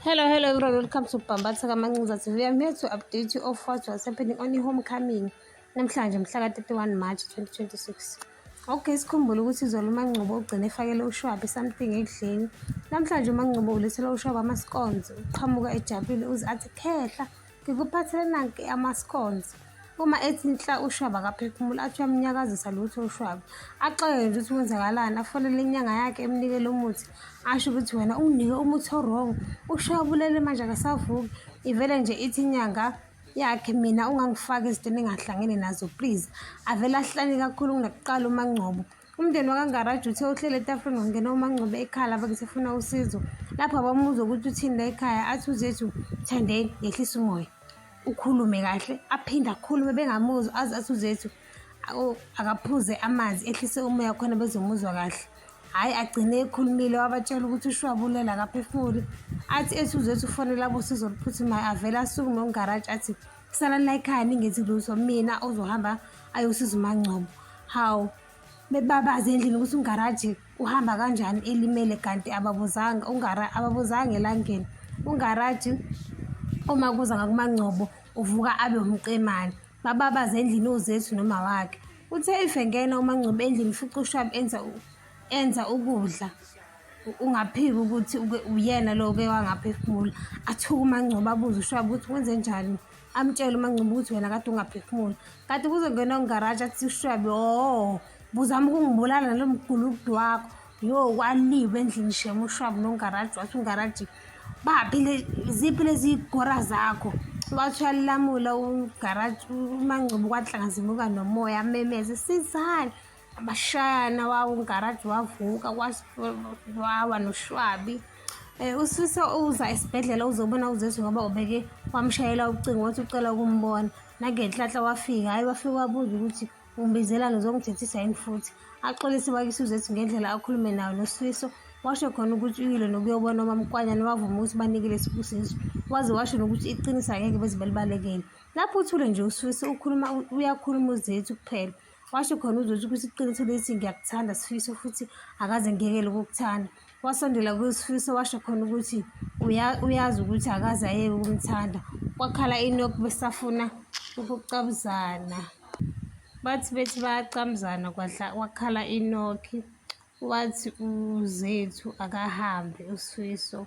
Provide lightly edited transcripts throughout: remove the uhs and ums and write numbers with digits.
Hello, hello everyone. Welcome to Bambatha Kamancinza TV. I'm here to update you of what was happening on i-homecoming namhlanje mhla ka-31 March 2026. Okay, sikhumbule ukuthi izolo uMangcobo ugcine efakele uShwabi something ekudleni. Namhlanje uMangcobo ulethela uShwabi ama-scones, uqhamuka ejabulile uze athi khehla ngikuphathele nanke ama-scones. Uma ethi nhla uShwabi akaphefumuli athi uyamnyakazisa lutho uShwabi. Axeke nje ukuthi kwenzakalani, afonele inyanga yakhe emnikele umuthi. Asho ukuthi wena unginike umuthi o-wrong. UShwabi ulele manje akasavuki. Ivele nje ithi inyanga yakhe mina ungangifaki ezintweni engingahlangene nazo please. Avele ahlanye kakhulu kunakuqala uMangcobo. Umndeni wakwaNgaraji uthe uhleli etafuleni wangena uMangcobo ekhala bakithi efuna usizo. Lapho abamuzwa ukuthi uthini la ekhaya athi uZethu Thandeni yehlisa umoya. Ukhulume kahle aphinde akhulume bengamuzwa aze athi uZethu akaphuze amanzi ehlise umoya khona bezomuzwa kahle. Hhayi agcine ekhulumile wabatshela ukuthi ushwabulela akaphefumuli. Athi ethi uZethu ufonela abosizo oluphuthumayo avele asukume uNgaraji athi salani la ekhaya ningenzi lutho mina ozohamba ayosiza uMangcobo. Hawu bebabaze endlini ukuthi uNgaraji uhamba kanjani elimele kanti ababuzanga ababuzanga elangeni. UNgaraji uma kuza ngakuMangcobo uvuka abe umqemane. Bababaze endlini uZethu noma wakhe. Uthe if engena uMangcobo endlini ufica uShwabi enza enza ukudla ungaphiki ukuthi uyena lo oke wangaphefumula. Athuke uMangcobo abuze uShwabi ukuthi kwenzenjani. Amtshele uMangcobo ukuthi wena kade ungaphefumuli. Kanti kuzongena uNgaraji athi uShwabi oh buzama ukungibulala nalo mgulukudu wakho. Yo kwaliwe endlini shem uShwabi noNgaraji wathi uNgaraji baphi ziphi lezi gora zakho. Wathi uyalamula uGaraji uMangcobo kwanhlangazimuka nomoya amemeze sizani. Bashayana wawa uNgaraji wavuka wawa noShwabi. USifiso uza esibhedlela uzobona uZethu ngoba ubeke wamshayela ucingo wathi ucela ukumbona. Nangenhlanhla wafika, hhayi wafika wabuza ukuthi umbizelani uzongithethisa yini futhi. Axolise bakithi uZethu ngendlela akhulume nayo noSifiso. Washo khona ukuthi uyile nokuyobona uMamkwanyane wavuma ukuthi banikele isibusiso. Waze washo nokuthi iqiniso angeke beze belibalekele. Lapho uthule nje uSifiso ukhuluma uyakhuluma uZethu kuphela. Washo khona uZethu ukuthi iqiniso lithi ngiyakuthanda Sifiso futhi akaze ngiyekele ukukuthanda. Wasondela kuSifiso washo khona ukuthi uyazi ukuthi akaze ayeke ukumthanda. Kwakhala inokhu besafuna ukucabuzana. Bathi bethi bayacamuzana kwakhala inokhi wathi uZethu akahambe uSifiso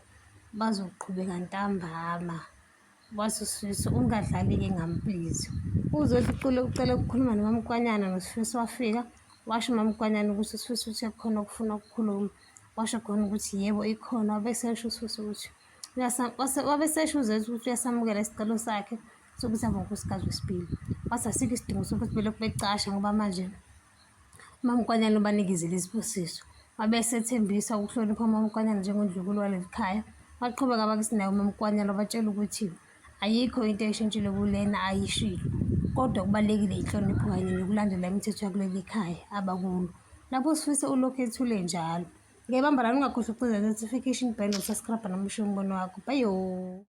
bazoqhubeka ntambama. Wathi uSifiso ungadlali-ke ngami please. UZethu ucule ucela ukukhuluma noMamkwanyana noSifiso wafika washo uMamkwanyana ukuthi uSifiso uthe khona okufuna ukukhuluma. Washo khona ukuthi yebo ikhona wabe esesho uSifiso ukuthi wabe esesho uZethu ukuthi uyasamukela isicelo sakhe sokuthi abe unkosikazi wesibili. Wathi asikho isidingo sokuthi belokhu becasha ngoba manje uMamkwanyana ubanikezile isibusiso. Wabe esethembisa ukuhlonipha uMamkwanyana njengodlunkulu waleli khaya. Waqhubeka bakithi naye uMamkwanyana wabatshela ukuthi ayikho into eshintshile kulena ayishilo kodwa kubalulekile inhlonipho kanye nokulandela imithetho yakuleli khaya abakulo. Lapho uSifiso ulokhu ethule njalo. Ngiyayibamba lana ungakhohlwa ukucinda notification bell, usubscribe noma ushiye umbono wakho. Bye.